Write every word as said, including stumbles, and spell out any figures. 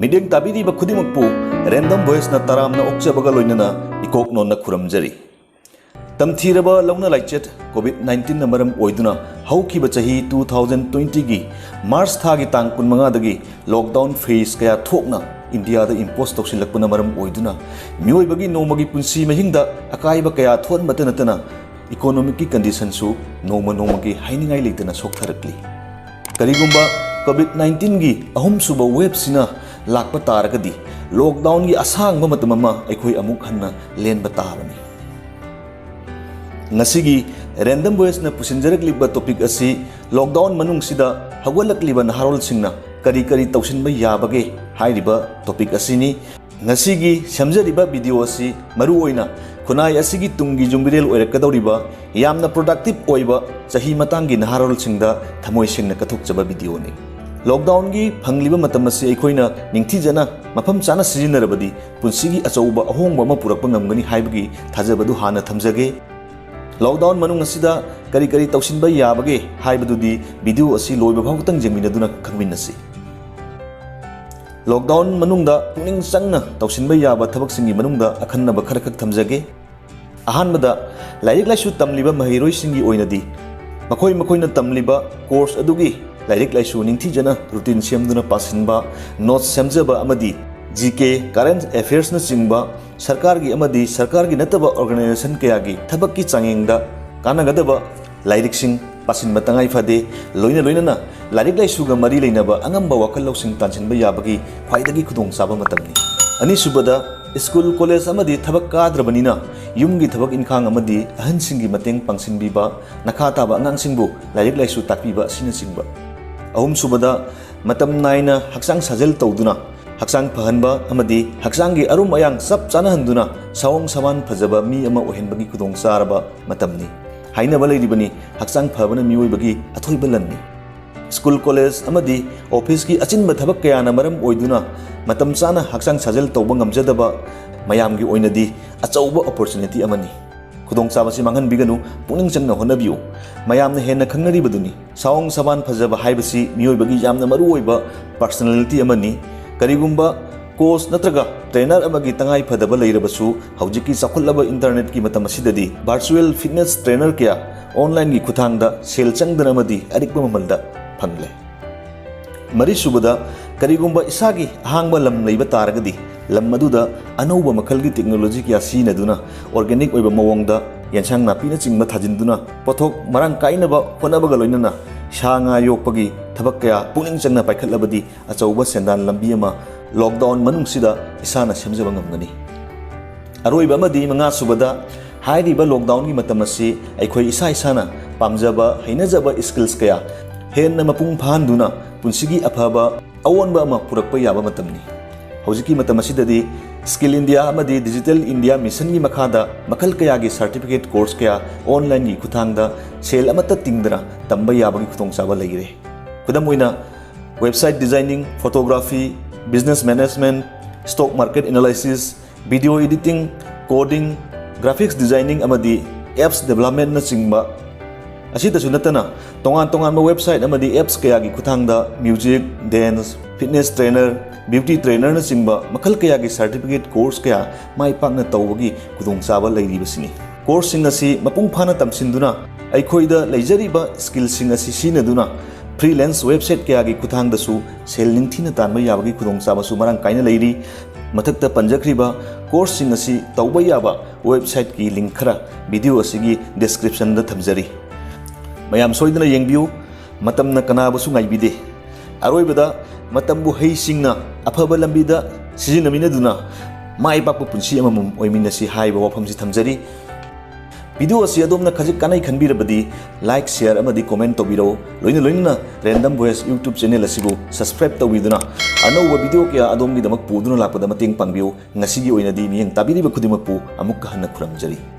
ꯃꯤꯠꯌꯦꯡ ꯇꯥꯕꯤꯔꯤꯕ ꯈꯨꯗꯤꯡꯃꯛꯄꯨ Random Voiceꯅ ꯇꯔꯥꯝꯅ ꯑꯣꯛꯆꯕꯒ ꯂꯣꯏꯅꯅ ꯏꯀꯣꯛ ꯅꯣꯟꯅ ꯈꯨꯔꯨꯝꯖꯔꯤ꯫ ꯇꯝꯊꯤꯔꯕ ꯂꯧꯅ ꯂꯥꯏꯆꯠ COVID nineteenꯅ ꯃꯔꯝ ꯑꯣꯏꯗꯨꯅ ꯍꯧꯈꯤꯕ ꯆꯍꯤ two thousand twentyꯒꯤ March ꯊꯥꯒꯤ ꯇꯥꯡ ꯀꯨꯟꯃꯉꯥꯗꯒꯤ lockdown phase ꯀꯌꯥ ꯊꯣꯛꯅ ꯏꯟꯗꯤꯌꯥꯗ impose ꯇꯧꯁꯤꯜꯂꯛꯄꯅ ꯃꯔꯝ ꯑꯣꯏꯗꯨꯅ ꯃꯤꯑꯣꯏꯕꯒꯤ ꯅꯣꯡꯃꯒꯤ ꯄꯨꯟꯁꯤ ꯃꯍꯤꯡꯗ ꯑꯀꯥꯏꯕ ꯀꯌꯥ ꯊꯣꯛꯍꯟꯕꯇ ꯅꯠꯇꯅ economicꯀꯤ conditionꯁꯨ ꯅꯣꯡꯃ ꯅꯣꯡꯃꯒꯤ ꯍꯥꯏꯅꯤꯡꯉꯥꯏ ꯂꯩꯇꯅ ꯁꯣꯛꯊꯔꯛꯂꯤ꯫ ꯀꯔꯤꯒꯨꯝꯕ COVID nineteenꯒꯤ ꯑꯍꯨꯝꯁꯨꯕ waveꯁꯤꯅ ꯂꯥꯛꯄ ꯇꯥꯔꯒꯗꯤ lockdownꯒꯤ ꯑꯁꯥꯡꯕ ꯃꯇꯝ ꯑꯃ ꯑꯩꯈꯣꯏ ꯑꯃꯨꯛ ꯍꯟꯅ ꯂꯦꯟꯕ ꯇꯥꯕꯅꯤ꯫ ꯉꯁꯤꯒꯤ Random Voiceꯅ ꯄꯨꯁꯤꯟꯖꯔꯛꯂꯤꯕ topic ꯑꯁꯤ lockdown ꯃꯅꯨꯡꯁꯤꯗ ꯍꯧꯒꯠꯂꯛꯂꯤꯕ ꯅꯍꯥꯔꯣꯜꯁꯤꯡꯅ ꯀꯔꯤ ꯀꯔꯤ ꯇꯧꯁꯤꯟꯕ ꯌꯥꯕꯒꯦ ꯍꯥꯏꯔꯤꯕ topic ꯑꯁꯤꯅꯤ꯫ ꯉꯁꯤꯒꯤ ꯁꯦꯝꯖꯔꯤꯕ video ꯑꯁꯤ ꯃꯔꯨꯑꯣꯏꯅ ꯈꯨꯟꯅꯥꯏ ꯑꯁꯤꯒꯤ ꯇꯨꯡꯒꯤ ꯌꯨꯝꯕꯤꯔꯦꯜ ꯑꯣꯏꯔꯛꯀꯗꯧꯔꯤꯕ ꯌꯥꯝꯅ productive ꯑꯣꯏꯕ ꯆꯍꯤ ꯃꯇꯥꯡꯒꯤ ꯅꯍꯥꯔꯣꯜꯁꯤꯡꯗ ꯊꯃꯣꯏ ꯁꯦꯡꯅ ꯀꯠꯊꯣꯛꯆꯕ videoꯅꯤ꯫ Lockdownꯒꯤ ꯐꯪꯂꯤꯕ ꯃꯇꯝ ꯑꯁꯤ ꯑꯩꯈꯣꯏꯅ ꯅꯤꯡꯊꯤꯖꯅ ꯃꯐꯝ ꯆꯥꯅ ꯁꯤꯖꯤꯟꯅꯔꯕꯗꯤ ꯄꯨꯟꯁꯤꯒꯤ ꯑꯆꯧꯕ ꯑꯍꯣꯡꯕ ꯑꯃ ꯄꯨꯔꯛꯄ ꯉꯝꯒꯅꯤ ꯍꯥꯏꯕꯒꯤ ꯊꯥꯖꯕꯗꯨ ꯍꯥꯟꯅ ꯊꯝꯖꯒꯦ꯫ Lockdown ꯃꯅꯨꯡ ꯑꯁꯤꯗ ꯀꯔꯤ ꯀꯔꯤ ꯇꯧꯁꯤꯟꯕ ꯌꯥꯕꯒꯦ ꯍꯥꯏꯕꯗꯨꯗꯤ video ꯑꯁꯤ ꯂꯣꯏꯕ ꯐꯥꯎꯕꯇꯪ ꯌꯦꯡꯃꯤꯟꯅꯗꯨꯅ ꯈꯪꯃꯤꯟꯅꯁꯤ꯫ Lockdown ꯃꯅꯨꯡꯗ ꯄꯨꯛꯅꯤꯡ ꯆꯪꯅ ꯇꯧꯁꯤꯟꯕ ꯌꯥꯕ ꯊꯕꯛꯁꯤꯡꯒꯤ ꯃꯅꯨꯡꯗ ꯑꯈꯟꯅꯕ ꯈꯔꯈꯛ ꯊꯝꯖꯒꯦ꯫ ꯑꯍꯥꯟꯕꯗ, ꯂꯥꯏꯔꯤꯛ ꯂꯥꯏꯁꯨ ꯇꯝꯂꯤꯕ ꯃꯍꯩꯔꯣꯏꯁꯤꯡꯒꯤ ꯑꯣꯏꯅꯗꯤ ꯃꯈꯣꯏ ꯃꯈꯣꯏꯅ ꯇꯝꯂꯤꯕ course ꯑꯗꯨꯒꯤ ꯂꯥꯏꯔꯤꯛ ꯂꯥꯏꯁꯨ ꯅꯤꯡꯊꯤꯖꯅ routine ꯁꯦꯝꯗꯨꯅ ꯄꯥꯁꯤꯟꯕ, notes ꯁꯦꯝꯖꯕ ꯑꯃꯗꯤ GK, current affairsꯅꯆꯤꯡꯕ ꯁꯔꯀꯥꯔꯒꯤ ꯑꯃꯗꯤ ꯁꯔꯀꯥꯔꯒꯤ ꯅꯠꯇꯕ organization ꯀꯌꯥꯒꯤ ꯊꯕꯛꯀꯤ ꯆꯥꯡꯌꯦꯡꯗ ꯀꯥꯟꯅꯒꯗꯕ ꯂꯥꯏꯔꯤꯛꯁꯤꯡ ꯄꯥꯁꯤꯟꯕ ꯇꯉꯥꯏ ꯐꯗꯦ꯫ ꯂꯣꯏꯅ ꯂꯣꯏꯅꯅ ꯂꯥꯏꯔꯤꯛ ꯂꯥꯏꯁꯨꯒ ꯃꯔꯤ ꯂꯩꯅꯕ ꯑꯉꯝꯕ ꯋꯥꯈꯜ ꯂꯧꯁꯤꯡ ꯇꯥꯟꯁꯤꯟꯕ ꯌꯥꯕꯒꯤ ꯈ꯭ꯋꯥꯏꯗꯒꯤ ꯈꯨꯗꯣꯡꯆꯥꯕ ꯃꯇꯝꯅꯤ꯫ ꯑꯅꯤꯁꯨꯕꯗ, school, college ꯑꯃꯗꯤ ꯊꯕꯛ ꯀꯥꯗ꯭ꯔꯕꯅꯤꯅ ꯌꯨꯝꯒꯤ ꯊꯕꯛ ꯏꯟꯈꯥꯡ ꯑꯃꯗꯤ ꯑꯍꯟꯁꯤꯡꯒꯤ ꯃꯇꯦꯡ ꯄꯥꯡꯁꯤꯟꯕꯤꯕ, ꯅꯈꯥ ꯇꯥꯕ ꯑꯉꯥꯡꯁꯤꯡꯕꯨ ꯂꯥꯏꯔꯤꯛ ꯂꯥꯏꯁꯨ ꯇꯥꯛꯄꯤꯕ ꯑꯁꯤꯅꯆꯤꯡꯕ꯫ ꯑꯍꯨꯝꯁꯨꯕꯗ, ꯃꯇꯝ ꯅꯥꯏꯅ ꯍꯛꯆꯥꯡ ꯁꯥꯖꯦꯜ ꯇꯧꯗꯨꯅ ꯍꯛꯆꯥꯡ ꯐꯍꯟꯕ ꯑꯃꯗꯤ ꯍꯛꯆꯥꯡꯒꯤ ꯑꯔꯨꯝ ꯑꯌꯥꯡ ꯆꯞ ꯆꯥꯅꯍꯟꯗꯨꯅ ꯁꯥꯑꯣꯡ ꯁꯥꯋꯥꯟ ꯐꯖꯕ ꯃꯤ ꯑꯃ ꯑꯣꯏꯍꯟꯕꯒꯤ ꯈꯨꯗꯣꯡꯆꯥꯔꯕ ꯃꯇꯝꯅꯤ꯫ ꯍꯥꯏꯅꯕ ꯂꯩꯔꯤꯕꯅꯤ, ꯍꯛꯆꯥꯡ ꯐꯕꯅ ꯃꯤꯑꯣꯏꯕꯒꯤ ꯑꯊꯣꯏꯕ ꯂꯟꯅꯤ꯫ School, college ꯑꯃꯗꯤ officeꯀꯤ ꯑꯆꯤꯟꯕ ꯊꯕꯛ ꯀꯌꯥꯅ ꯃꯔꯝ ꯑꯣꯏꯗꯨꯅ ꯃꯇꯝ ꯆꯥꯅ ꯍꯛꯆꯥꯡ ꯁꯥꯖꯦꯜ ꯇꯧꯕ ꯉꯝꯖꯗꯕ ꯃꯌꯥꯝꯒꯤ ꯑꯣꯏꯅꯗꯤ ꯑꯆꯧꯕ opportunity ꯑꯃꯅꯤ꯫ ꯈꯨꯗꯣꯡꯆꯥꯕꯁꯤ ꯃꯥꯡꯍꯟꯕꯤꯒꯅꯨ, ꯄꯨꯛꯅꯤꯡ ꯆꯪꯅ ꯍꯣꯠꯅꯕꯤꯌꯨ꯫ ꯃꯌꯥꯝꯅ ꯍꯦꯟꯅ ꯈꯪꯅꯔꯤꯕꯗꯨꯅꯤ, ꯁꯥꯑꯣꯡ ꯁꯥꯕꯥꯟ ꯐꯖꯕ ꯍꯥꯏꯕꯁꯤ ꯃꯤꯑꯣꯏꯕꯒꯤ ꯌꯥꯝꯅ ꯃꯔꯨꯑꯣꯏꯕ personality ꯑꯃꯅꯤ꯫ ꯀꯔꯤꯒꯨꯝꯕ ꯀꯣꯆ ꯅꯠꯇ꯭ꯔꯒ ꯇ꯭ꯔꯦꯅꯔ ꯑꯃꯒꯤ ꯇꯉꯥꯏ ꯐꯗꯕ ꯂꯩꯔꯕꯁꯨ, ꯍꯧꯖꯤꯛꯀꯤ ꯆꯥꯎꯈꯠꯂꯕ ꯏꯟꯇꯔꯅꯦꯠꯀꯤ ꯃꯇꯝ ꯑꯁꯤꯗꯗꯤ ꯚꯔꯆꯨꯑꯦꯜ ꯐꯤꯠꯅꯦꯁ ꯇ꯭ꯔꯦꯅꯔ ꯀꯌꯥ ꯑꯣꯟꯂꯥꯏꯟꯒꯤ ꯈꯨꯠꯊꯥꯡꯗ ꯁꯦꯜ ꯆꯪꯗꯅ ꯑꯃꯗꯤ ꯑꯔꯤꯛꯄ ꯃꯃꯜꯗ ꯐꯪꯂꯦ꯫ ꯃꯔꯤꯁꯨꯕꯗ, ꯀꯔꯤꯒꯨꯝꯕ ꯏꯁꯥꯒꯤ ꯑꯍꯥꯡꯕ ꯂꯝ ꯂꯩꯕ ꯇꯥꯔꯒꯗꯤ, ꯂꯝ ꯑꯗꯨꯗ ꯑꯅꯧꯕ ꯃꯈꯜꯒꯤ ꯇꯦꯛꯅꯣꯂꯣꯖꯤ ꯀꯌꯥ ꯁꯤꯖꯤꯟꯅꯗꯨꯅ ꯑꯣꯔꯒꯥꯅꯤꯛ ꯑꯣꯏꯕ ꯃꯑꯣꯡꯗ ꯌꯦꯟꯁꯥꯡ ꯅꯥꯄꯤꯅꯆꯤꯡꯕ ꯊꯥꯖꯤꯟꯗꯨꯅ ꯄꯣꯠꯊꯣꯛ ꯃꯔꯥꯡ ꯀꯥꯏꯅꯕ ꯍꯣꯠꯅꯕꯒ ꯂꯣꯏꯅꯅ ꯁꯥ ꯉꯥ ꯌꯣꯛꯄꯒꯤ ꯊꯕꯛ ꯀꯌꯥ ꯄꯨꯛꯅꯤꯡ ꯆꯪꯅ ꯄꯥꯏꯈꯠꯂꯕꯗꯤ ꯑꯆꯧꯕ ꯁꯦꯟꯗꯥꯟ ꯂꯝꯕꯤ ꯑꯃ ꯂꯣꯛꯗꯥꯎꯟ ꯃꯅꯨꯡꯁꯤꯗ ꯏꯁꯥꯅ ꯁꯦꯝꯖꯕ ꯉꯝꯒꯅꯤ꯫ ꯑꯔꯣꯏꯕ ꯑꯃꯗꯤ ꯃꯉꯥꯁꯨꯕꯗ, ꯍꯥꯏꯔꯤꯕ ꯂꯣꯛꯗꯥꯎꯟꯒꯤ ꯃꯇꯝ ꯑꯁꯤ ꯑꯩꯈꯣꯏ ꯏꯁꯥ ꯏꯁꯥꯅ ꯄꯥꯝꯖꯕ, ꯍꯩꯅꯖꯕ ꯁ꯭ꯀꯤꯜꯁ ꯀꯌꯥ ꯍꯦꯟꯅ ꯃꯄꯨꯡ ꯐꯥꯍꯟꯗꯨꯅ ꯄꯨꯟꯁꯤꯒꯤ ꯑꯐꯕ ꯑꯑꯣꯟꯕ ꯑꯃ ꯄꯨꯔꯛꯄ ꯌꯥꯕ ꯃꯇꯝꯅꯤ꯫ ꯍꯧꯖꯤꯛꯀꯤ ꯃꯇꯝ ꯑꯁꯤꯗꯗꯤ ꯁ꯭ꯀꯤꯜ ꯏꯟꯗꯤꯌꯥ ꯑꯃꯗꯤ ꯗꯤꯖꯤꯇꯦꯜ ꯏꯟꯗꯤꯌꯥ ꯃꯤꯁꯟꯒꯤ ꯃꯈꯥꯗ ꯃꯈꯜ ꯀꯌꯥꯒꯤ ꯁꯥꯔꯇꯤꯐꯤꯀꯦꯠ ꯀꯣꯔꯁ ꯀꯌꯥ ꯑꯣꯟꯂꯥꯏꯟꯒꯤ ꯈꯨꯠꯊꯥꯡꯗ ꯁꯦꯜ ꯑꯃꯠꯇ ꯇꯤꯡꯗꯅ ꯇꯝꯕ ꯌꯥꯕꯒꯤ ꯈꯨꯗꯣꯡꯆꯥꯕ ꯂꯩꯔꯦ꯫ ꯈꯨꯗꯝ ꯑꯣꯏꯅ, website designing, photography, business management, stock market analysis, video editing, coding, graphics designing ꯑꯃꯗꯤ ꯑꯦꯞꯁ ꯗꯦꯕꯂꯞꯃꯦꯟꯠꯅꯆꯤꯡꯕ꯫ ꯑꯁꯤꯗꯁꯨ ꯅꯠꯇꯅ, ꯇꯣꯉꯥꯟ ꯇꯣꯉꯥꯟꯕ ꯋꯦꯕꯁꯥꯏꯠ ꯑꯃꯗꯤ ꯑꯦꯞꯁ ꯀꯌꯥꯒꯤ ꯈꯨꯠꯊꯥꯡꯗ music, dance, fitness trainer, beauty ꯇ꯭ꯔꯦꯅꯔꯅꯆꯤꯡꯕ ꯃꯈꯜ ꯀꯌꯥꯒꯤ ꯁꯥꯔꯇꯤꯐꯤꯀꯦꯠ ꯀꯣꯔꯁ ꯀꯌꯥ ꯃꯥꯏ ꯄꯥꯛꯅ ꯇꯧꯕꯒꯤ ꯈꯨꯗꯣꯡꯆꯥꯕ ꯂꯩꯔꯤꯕꯁꯤꯅꯤ꯫ ꯀꯣꯔꯁꯁꯤꯡ ꯑꯁꯤ ꯃꯄꯨꯡ ꯐꯥꯅ ꯇꯝꯁꯤꯟꯗꯨꯅ ꯑꯩꯈꯣꯏꯗ ꯂꯩꯖꯔꯤꯕ ꯁ꯭ꯀꯤꯜꯁꯤꯡ ꯑꯁꯤ ꯁꯤꯖꯤꯟꯅꯗꯨꯅ ꯐ꯭ꯔꯤꯂꯦꯟꯁ ꯋꯦꯕꯁꯥꯏꯠ ꯀꯌꯥꯒꯤ ꯈꯨꯠꯊꯥꯡꯗꯁꯨ ꯁꯦꯜ ꯅꯤꯡꯊꯤꯅ ꯇꯥꯟꯕ ꯌꯥꯕꯒꯤ ꯈꯨꯗꯣꯡꯆꯥꯕꯁꯨ ꯃꯔꯥꯡ ꯀꯥꯏꯅ ꯂꯩꯔꯤ꯫ ꯃꯊꯛꯇ ꯄꯟꯖꯈ꯭ꯔꯤꯕ ꯀꯣꯔꯁꯁꯤꯡ ꯑꯁꯤ ꯇꯧꯕ ꯌꯥꯕ ꯋꯦꯕꯁꯥꯏꯠꯀꯤ ꯂꯤꯡꯛ ꯈꯔ ꯚꯤꯗꯤꯑꯣ ꯑꯁꯤꯒꯤ ꯗꯤꯁꯀ꯭ꯔꯤꯞꯁꯟꯗ ꯊꯝꯖꯔꯤ꯫ ꯃꯌꯥꯝ ꯁꯣꯏꯗꯅ ꯌꯦꯡꯕꯤꯌꯨ, ꯃꯇꯝꯅ ꯀꯅꯥꯕꯨꯁꯨ ꯉꯥꯏꯕꯤꯗꯦ꯫ ꯑꯔꯣꯏꯕꯗ, ꯃꯇꯝꯕꯨ ꯍꯩꯁꯤꯡꯅ ꯑꯐꯕ ꯂꯝꯕꯤꯗ ꯁꯤꯖꯤꯟꯅꯃꯤꯟꯅꯗꯨꯅ ꯃꯥꯏ ꯄꯥꯛꯄ ꯄꯨꯟꯁꯤ ꯑꯃꯃꯝ ꯑꯣꯏꯃꯤꯟꯅꯁꯤ ꯍꯥꯏꯕ ꯋꯥꯐꯝꯁꯤ ꯊꯝꯖꯔꯤ꯫ ꯚꯤꯗꯤꯑꯣ ꯑꯁꯤ ꯑꯗꯣꯝꯅ ꯈꯖꯤꯛ ꯀꯥꯟꯅꯩ ꯈꯟꯕꯤꯔꯕꯗꯤ, ꯂꯥꯏꯛ, ꯁꯤꯌꯔ ꯑꯃꯗꯤ ꯀꯣꯃꯦꯟꯠ ꯇꯧꯕꯤꯔꯛꯎ꯫ ꯂꯣꯏꯅ ꯂꯣꯏꯅꯅ ꯔꯦꯟꯗꯝ ꯚꯣꯏꯁ ꯌꯨꯇ꯭ꯌꯨꯕ ꯆꯦꯅꯦꯜ ꯑꯁꯤꯕꯨ ꯁꯕꯁꯀ꯭ꯔꯥꯏꯕ ꯇꯧꯕꯤꯗꯨꯅ ꯑꯅꯧꯕ ꯚꯤꯗꯤꯑꯣ ꯀꯌꯥ ꯑꯗꯣꯝꯒꯤꯗꯃꯛ ꯄꯨꯗꯨꯅ ꯂꯥꯛꯄꯗ ꯃꯇꯦꯡ ꯄꯥꯡꯕꯤꯌꯨ꯫ ꯉꯁꯤꯒꯤ ꯑꯣꯏꯅꯗꯤ ꯃꯤꯠꯌꯦꯡ ꯇꯥꯕꯤꯔꯤꯕ ꯈꯨꯗꯤꯡꯃꯛꯄꯨ ꯑꯃꯨꯛꯀ ꯍꯟꯅ ꯈꯨꯔꯨꯝꯖꯔꯤ꯫